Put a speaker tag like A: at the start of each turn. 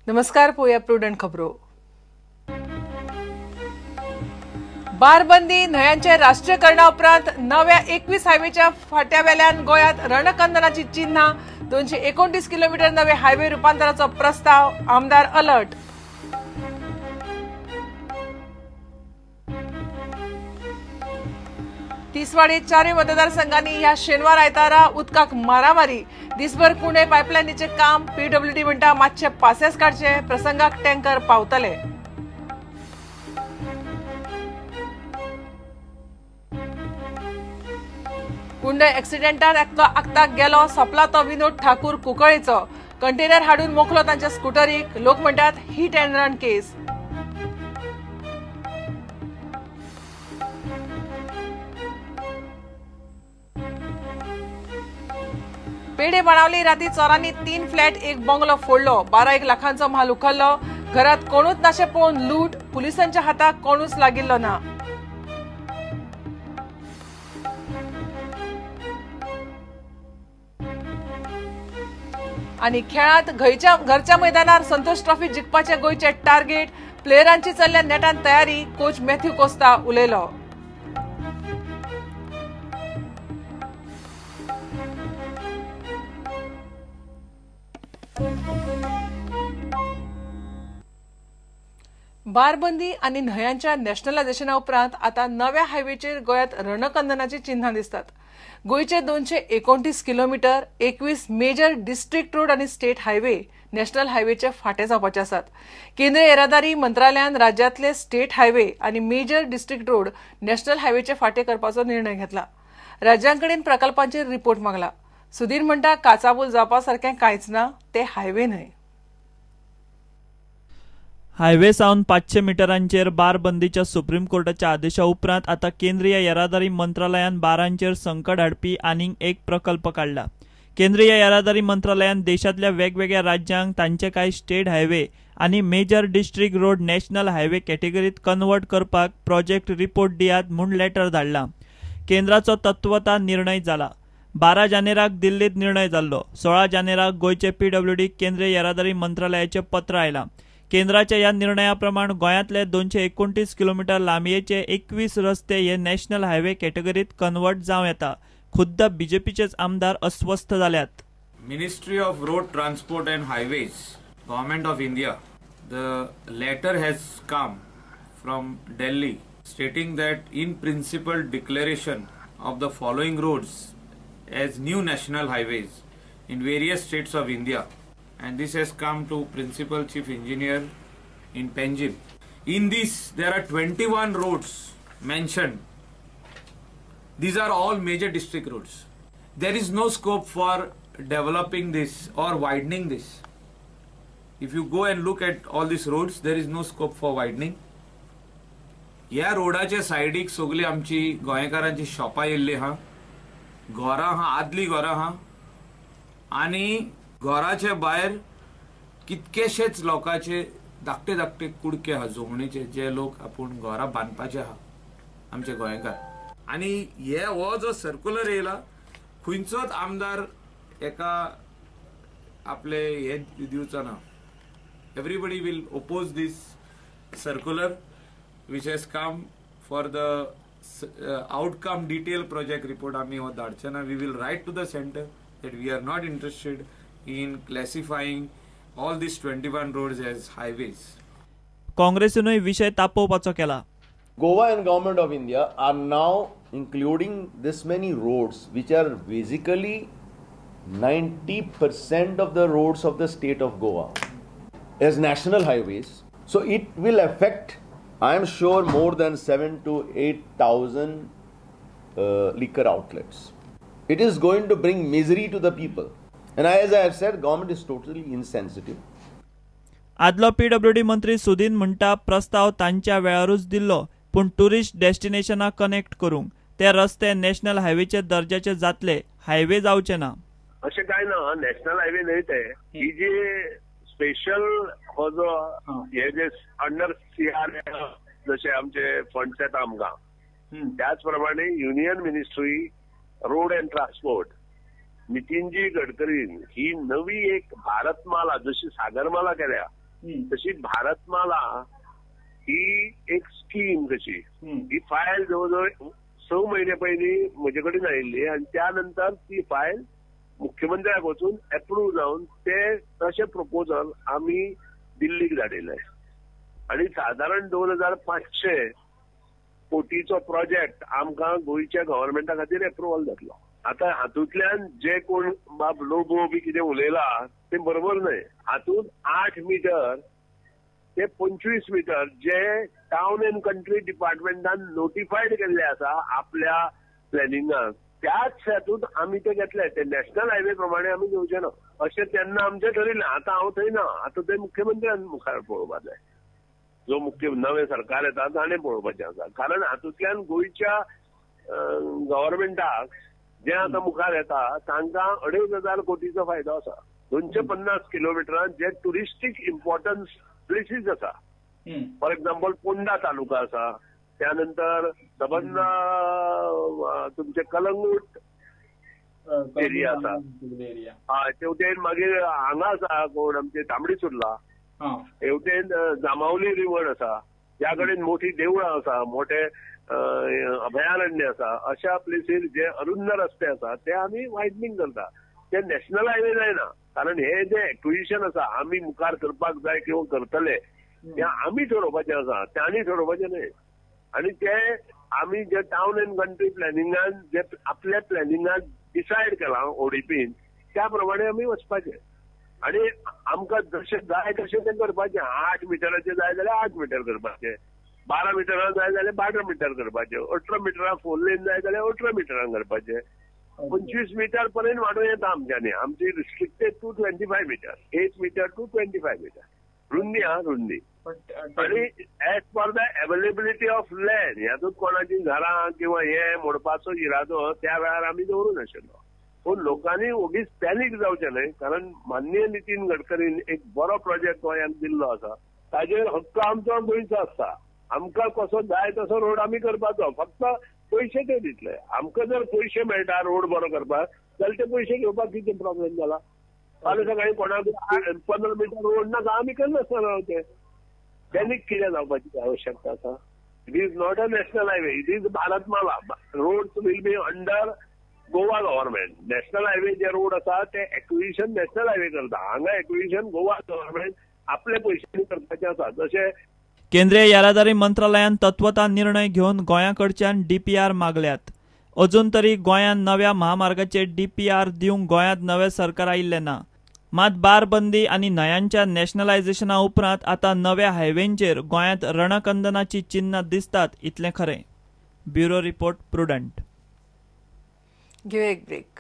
A: नमस्कार, पोया प्रुडंट खबरो. बारबंदी न्हंयांचे राष्ट्रीयकरणा उपरांत नव्या 21 हायवेच्या फाट्यावेल्यान गोंयांत रणकंदनाची चिन्हां. 229 किलोमीटर नवे हायवे रुपांतराचो प्रस्ताव, आमदार अलर्ट. तिसवाडी चारूय मतदारसंघांनी ह्या शेनवार आयतारा उदकाक मारामारी. दिसभर कुणे पायपलायनीचें काम. पीडब्ल्यूडी म्हणटा मातशे पासेस काडचे, प्रसंगाक टँकर पावतले. कुंडय एक्सिडेंटात एकलो आक्ताक गेलो, सोंपला तो विनोद ठाकूर कुंकळेचो. कंटेनर हाडून मोखलो तांच्या स्कुटरीक. लोक म्हणटात हिट अँड रन केस. पेडे बाणावली राती चोरांनी 3 फ्लॅट 1 बंगलो फोडलो. 12 लाखांचो म्हाल उखल्लो. घरात कोणूच नाशे पळोवन लूट. पुलिसांच्या हाताक कोणूच लागिल्लो ना. आनी खेळांत घरच्या मैदानार संतोष ट्रॉफी जिखपाचें गोंयचें टार्गेट. प्लेयरांची चल्ल्या नेटान तयारी. कोच मॅथ्यू कोस्ता उलयलो. बारबंदी आनी न्हंयांच्या नॅशनलायझेशना उपरांत आतां नव्या हायवेचेर गोंयांत रणकंदनाची चिन्हां दिसतात. गोंयचे 229 किलोमीटर 21 मेजर डिस्ट्रिक्ट रोड आनी स्टेट हायवे नॅशनल हायवेचे फांटे जावपाचे आसात. केंद्रीय येरादारी मंत्रालयान राज्यांतले स्टेट हायवे आनी मेजर डिस्ट्रिक्ट रोड नॅशनल हायवेचे फांटे करपाचो निर्णय घेतला. राज्यांकडेन प्रकल्पांचेर रिपोर्ट मागला. सुधीर म्हणटा काचाबूल जावपा सारकें कांयच ना, ते हायवे न्हय.
B: हायवे सावन 500 मिटरांचेर बारबंदीच्या सुप्रीम कोर्टाच्या आदेशा उपरांत आतां केंद्रीय येरादारी मंत्रालयान बारांचेर संकट हाडपी आनीक एक प्रकल्प काडला. केंद्रीय येरादारी मंत्रालयान देशांतल्या वेगवेगळ्या राज्यांक तांचे कांय स्टेट हायवे आनी major district road national highway कॅटेगरीत convert करपाक प्रोजेक्ट रिपोर्ट दियात म्हूण लेटर धाडला. केंद्राचो तत्वता निर्णय जाला. 12 जानेराक दिल्लीत निर्णय जाल्लो. 16 जानेराक गोंयचे पीडब्ल्यूडी केंद्रीय येरादारी मंत्रालयाचें पत्र आयलां. केंद्राच्या ह्या निर्णया प्रमाण गोंयांतले 229 किलोमीटर लांबयेचे 21 रस्ते हे नॅशनल हायवे कॅटेगरीत कन्वर्ट जावं येता. खुद्द बीजेपीचेच आमदार अस्वस्थ जाल्यात.
C: Ministry of road transport and highways, government of India, the letter has come from Delhi stating that in principle declaration of the following roads as new national highways in various states of India, and this has come to Principal Chief Engineer in Panjim. In this there are 21 roads mentioned. These are all major district roads. There is no scope for developing this or widening this. If you go and look at all these roads, there is no scope for widening. ह्या रोडाच्या सायडीक सगळी आमची गोंयकारांची शॉपां येयल्ली आहा, घरां आहा, आदली घरां आहा, आनी घराच्या भायर कितकेशेच लोकांचे धाकटे धाकटे कुडके आहा जमनीचे, जे लोक आपूण घरां बांदपाचे आहा आमचे गोंयकार. आनी हे हो जो सर्कुलर येयला, खंयचोच आमदार एका आपले हे दिवचो ना. Everybody will oppose this circular which has come for the outcome detail project report. आमी हो धाडचे ना. We will write to the centre that we are not interested in classifying all these 21 roads as highways.
B: काँग्रेसीनूय विशय तापोवपाचो केला.
D: Goa and Government of India are now including this many roads, which are basically 90% of the roads of the state of Goa as national highways. So it will affect, I am sure, more than 7,000 to 8,000 liquor outlets. It is going to bring misery to the people. And as I have said, government is totally insensitive.
B: आदलो PWD मंत्री सुदीन म्हणटा प्रस्ताव तांच्या वेळारूच दिल्लो, पूण tourist डेस्टिनेशनाक connect करूंक ते रस्ते नॅशनल हायवेचे दर्जाचे जातले, हायवे जावचे ना.
E: अशें कांय ना, नॅशनल हायवे न्हय ते. ही जी स्पेशल हो जो हे जे अंडर सीआर जशे आमचे फंड्स येता आमकां, त्याच प्रमाणे union ministry road and transport Nitinji गडकरीन ही नवी एक भारतमाला जशी सागरमाला केल्या तशी भारतमाला ही एक स्कीम कशी, ही फायल जवळ जवळ 6 म्हयने पयलीं म्हजे कडेन आयिल्ली आनी त्या नंतर ती फायल मुख्यमंत्र्याक वचून एप्रूव जावन ते तशें प्रपोजल आमी दिल्लीक धाडिल्लें आनी सादारण 2500 कोटीचो प्रोजेक्ट आमकां गोंयच्या गव्हर्मेंटा खातीर एप्रुवल जातलो. आतां हातूंतल्यान जे कोण बाब लोबो बी कितें उलयला तें बरोबर न्हय. हातूंत 8 मिटर ते 25 मिटर जे टावन अँड कंट्री डिपार्टमेंटान नोटिफायड केल्ले आसा आपल्या प्लॅनिंगाक, त्याच हातूंत आमी ते घेतले. ते नॅशनल हायवे प्रमाणे आमी घेवचे ना अशें तेन्ना आमचें ठरिल्लें. आतां हांव थंय ना, आतां ते मुख्यमंत्र्यान मुखार पळोवपाक जाय, जो मुख्य नवें सरकार येता ताणें पळोवपाचें आसा. कारण हातूंतल्यान गोंयच्या गव्हर्मेंटाक जे आतां मुखार येता तांकां 2500 कोटीचो फायदो आसा. 250 किलोमिटरान जे ट्युरिस्टीक इम्पॉर्टन्स प्लेसीस आसा, फॉर एक्झाम्पल पोंडा तालुका आसा, त्यानंतर सबंद तुमचे कलंगूट एरिया आसा, तेवटेन मागीर हांगा आसा कोण आमचे तांबडी सुर्ला, हेवटेन जांबावली रिवर आसा, ज्या कडेन मोठी देवळां आसा, मोठे अभयारण्य आसा, अशा प्लेसीर जे अरुंद रस्ते आसा ते आमी वायडनींग करता. ते नॅशनल हायवे जायना, कारण हे जे एक्विजिशन आसा आमी मुखार करपाक जाय किंवा करतले ते आमी ठरोवपाचें आसा, तांणी ठरोवपाचें न्हय. आनी ते आमी जे टावन अँड कंट्री प्लॅनिंगान जे आपल्या प्लॅनिंगान डिसायड केलां ओडीपीन त्या प्रमाणे आमी वचपाचें आनी आमकां जशें जाय तशें तें करपाचें. 8 मिटराचें जाय जाल्यार 8 मिटर करपाचें, 12 मिटरां जाय जाल्यार 12 मिटर करपाचें, 18 मिटरां 4 लेन जाय जाल्यार 18 मिटरां करपाचें. 25 मिटर पर्यंत वाडोवं येता आमच्यांनी. आमची restricted to 25 metre, 8 metre to 25 metre रुंदी हा रुंदी. आनी as per the availability of land, हातूंत कोणाची घरां किंवा हे मोडपाचो इरादो त्या वेळार आमी दवरूं नाशिल्लो. पूण लोकांनी ओगीच पॅनीक जावचें न्हय, कारण माननीय नितीन गडकरीन एक बरो प्रोजेक्ट गोंयांक दिल्लो आसा, ताजेर हक्क आमचो गोंयचो आसता. आमकां कसो जाय तसो रोड आमी करपाचो, फक्त पयशे ते दितले. आमकां जर पयशे मेळटा रोड बरो करपाक जाल्यार ते पयशे घेवपाक कितें प्रॉब्लेम जाला? फाल्यां सकाळीं कोणाक 15 मिटर रोड नाका, आमी करनासतना रावचे. पॅनीक कितें जावपाची आवश्यकता आसा? It is not a national highway, it is Bharatmala. Roads will be under Goa government. National highway J road आसा ते एक्विजिशन नॅशनल हायवे करता, हांगा एक्विजिशन गोवा गव्हर्मेंट आपले पयशांनी करपाचें आसा. जशें
B: केंद्रीय येरादारी मंत्रालयान तत्वता निर्णय घेवन गोंयाकडच्यान डीपीआर मागल्यात. अजून तरी गोंयांत नव्या महामार्गाचे डीपीआर दिवंक गोंयांत नवें सरकार आयिल्लें ना. मात बार बंदी आनी न्हंयांच्या नॅशनलायझेशना उपरांत आतां नव्या हायवेंचेर गोंयांत रणकंदनाची चिन्नां दिसतात इतलें खरें. Bureau report, Prudent.
A: घेवया एक ब्रेक.